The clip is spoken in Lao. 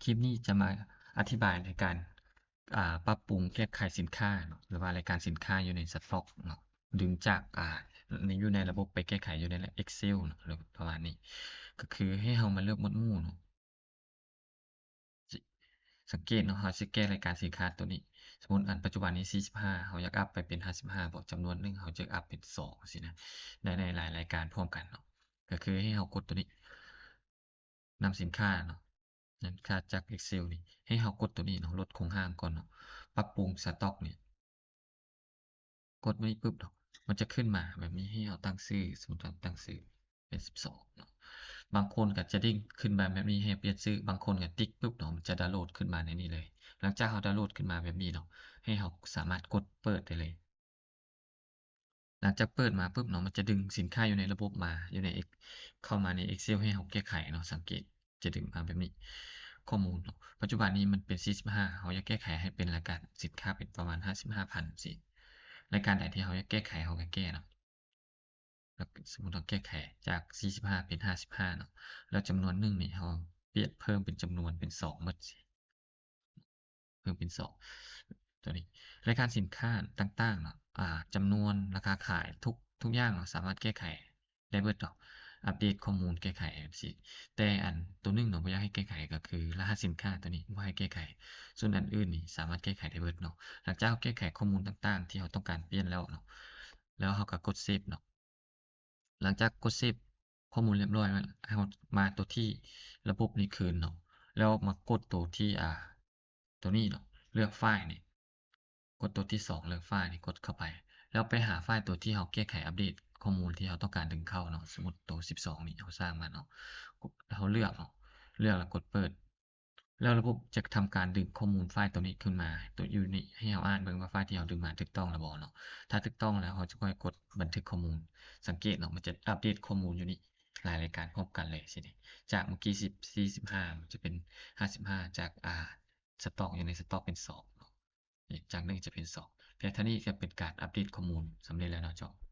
ຄລິບນີ້ຈະມາອະທິບາຍໃນການ ອ່າ ປັບປຸງແກ້ໄຂສິນຄ້າເນາະ ຫຼືວ່າລາຍການສິນຄ້າຢູ່ໃນສະຕັອກເນາະ ດຶງຈາກ ອ່າ ໃນ ຢູ່ໃນລະບົບໄປແກ້ໄຂຢູ່ໃນ Excel ເນາະ ຫຼືປະມານນີ້ ກໍຄືໃຫ້ເຮົາມາເລືອກໝວດໝູ່ເນາະ ສັງເກດເນາະ ເຮົາຊິແກ້ລາຍການສິນຄ້າໂຕນີ້ ສົມມຸດອັນປັດຈຸບັນນີ້ສີ່ສິບຫ້າ ເຮົາຢາກອັບໄປເປັນຫ້າສິບຫ້າບໍ ຈຳນວນໜຶ່ງ ເຮົາຈະອັບເປັນສອງ ຊີ້ນະ ໄດ້ ໄດ້ຫຼາຍລາຍການພ້ອມກັນເນາະ ກໍຄືໃຫ້ເຮົາກົດໂຕນີ້ ນຳສິນຄ້າເນາະ ນຳສິນຄ້າຈາກ Excel ນີ້ ໃຫ້ເຮົາກົດໂຕນີ້ເນາະ ລົດຄົງຮ່າງກ່ອນເນາະ ປັບປຸງສະຕັອກນີ້ ກົດໄວ້ປຶບເນາະ ມັນຈະຂຶ້ນມາແບບນີ້ ໃຫ້ເຮົາຕັ້ງຊື່ ສົມມຸດວ່າຕັ້ງຊື່ເປັນສິບສອງເນາະ ບາງຄົນກໍຈະເດ້ງຂຶ້ນມາແບບນີ້ ໃຫ້ປ່ຽນຊື່ ບາງຄົນກໍຕິກປຶບເນາະ ມັນຈະດາວໂຫຼດຂຶ້ນມາໃນນີ້ເລີຍ ຫຼັງຈາກເຮົາດາວໂຫຼດຂຶ້ນມາແບບນີ້ເນາະ ໃຫ້ເຮົາສາມາດກົດເປີດໄດ້ເລີຍ. ຫຼັງຈາກເປີດມາປຶບເນາະ ມັນຈະດຶງສິນຄ້າຢູ່ໃນລະບົບມາ ຢູ່ໃນ Ex- ເຂົ້າມາໃນ Excel ໃຫ້ເຮົາແກ້ໄຂເນາະ ສັງເກດຈະດຶງມາແບບນີ້ ຂໍ້ມູນເນາະ ປັດຈຸບັນນີ້ມັນເປັນສີ່ສິບຫ້າ ເຮົາຢາກແກ້ໄຂໃຫ້ເປັນລາຍການສິນຄ້າເປັນປະມານຫ້າສິບຫ້າພັນ ຊີ້ ລາຍການໃດທີ່ເຮົາຢາກແກ້ໄຂ ເຮົາກໍແກ້ເນາະ ແລ້ວສົມມຸດເຮົາແກ້ໄຂຈາກສີ່ສິບຫ້າເປັນຫ້າສິບຫ້າເນາະ ແລ້ວຈຳນວນໜຶ່ງນີ້ເຮົາປ່ຽນເພີ່ມເປັນຈຳນວນເປັນສອງໝົດ ເພີ່ມເປັນສອງ ຕົວນີ້ ລາຍການສິນຄ້າຕ່າງໆເນາະ ອ່າ ຈຳນວນ ລາຄາຂາຍ ທຸກ ທຸກຢ່າງເນາະ ສາມາດແກ້ໄຂໄດ້ເບິດເນາະ ອັບເດດຂໍ້ມູນແກ້ໄຂຈັ່ງຊີ້ ແຕ່ອັນຕົວໜຶ່ງເນາະ ບໍ່ຢາກໃຫ້ແກ້ໄຂ ກໍຄືລະຫັດສິນຄ້າຕົວນີ້ ບໍ່ໃຫ້ແກ້ໄຂ ສ່ວນອັນອື່ນນີ້ສາມາດແກ້ໄຂໄດ້ເບິດເນາະ ຫຼັງຈາກເຮົາແກ້ໄຂຂໍ້ມູນຕ່າງໆທີ່ເຮົາຕ້ອງການປ່ຽນແລ້ວເນາະ ແລ້ວເຮົາກໍກົດເຊບເນາະ ຫຼັງຈາກກົດເຊບຂໍ້ມູນຮຽບຮ້ອຍແລ້ວ ໃຫ້ເຮົາມາຕົວທີ່ລະບົບນີ້ຄືນເນາະ ແລ້ວມາກົດຕົວທີ່ ອ່າ ຕົວນີ້ເນາະ ເລືອກໄຟລ໌ນີ້ ກົດຕົວທີສອງ ເລືອກໄຟລ໌ນີ້ ກົດເຂົ້າໄປ ແລ້ວໄປຫາໄຟລ໌ຕົວທີ່ເຮົາແກ້ໄຂອັບເດດຂໍ້ມູນທີ່ເຮົາຕ້ອງການດຶງເຂົ້າເນາະ ສົມມຸດໂຕສິບສອງນີ້ເຮົາສ້າງມາເນາະ ເຮົາເລືອກເນາະ ເລືອກແລ້ວກົດເປີດ ແລ້ວລະບົບຈະທຳການດຶງຂໍ້ມູນໄຟລ໌ຕົວນີ້ຂຶ້ນມາ ຕົວຢູ່ນີ້ ໃຫ້ເຮົາອ່ານເບິ່ງວ່າໄຟລ໌ທີ່ເຮົາດຶງມາຖືກຕ້ອງແລ້ວບໍ່ເນາະ ຖ້າຖືກຕ້ອງແລ້ວ ເຮົາຈະຄ່ອຍກົດບັນທຶກຂໍ້ມູນ ສັງເກດເນາະ ມັນຈະອັບເດດຂໍ້ມູນຢູ່ນີ້ ຫຼາຍລາຍການພ້ອມກັນເລີຍຊີ້ນີ້ ຈາກເມື່ອກີ້ສິບ ສີ່ສິບຫ້າ ມັນຈະເປັນຫ້າສິບຫ້າ ຈາກ ອ່າ ສະຕັອກ ຢູ່ໃນສະຕັອກເປັນສອງເນາະ ຈາກໜຶ່ງຈະເປັນສອງ ແຕ່ເທົ່ານີ້ກໍເປັນການອັບເດດຂໍ້ມູນສຳເລັດແລ້ວເນາະເຈົ້າ.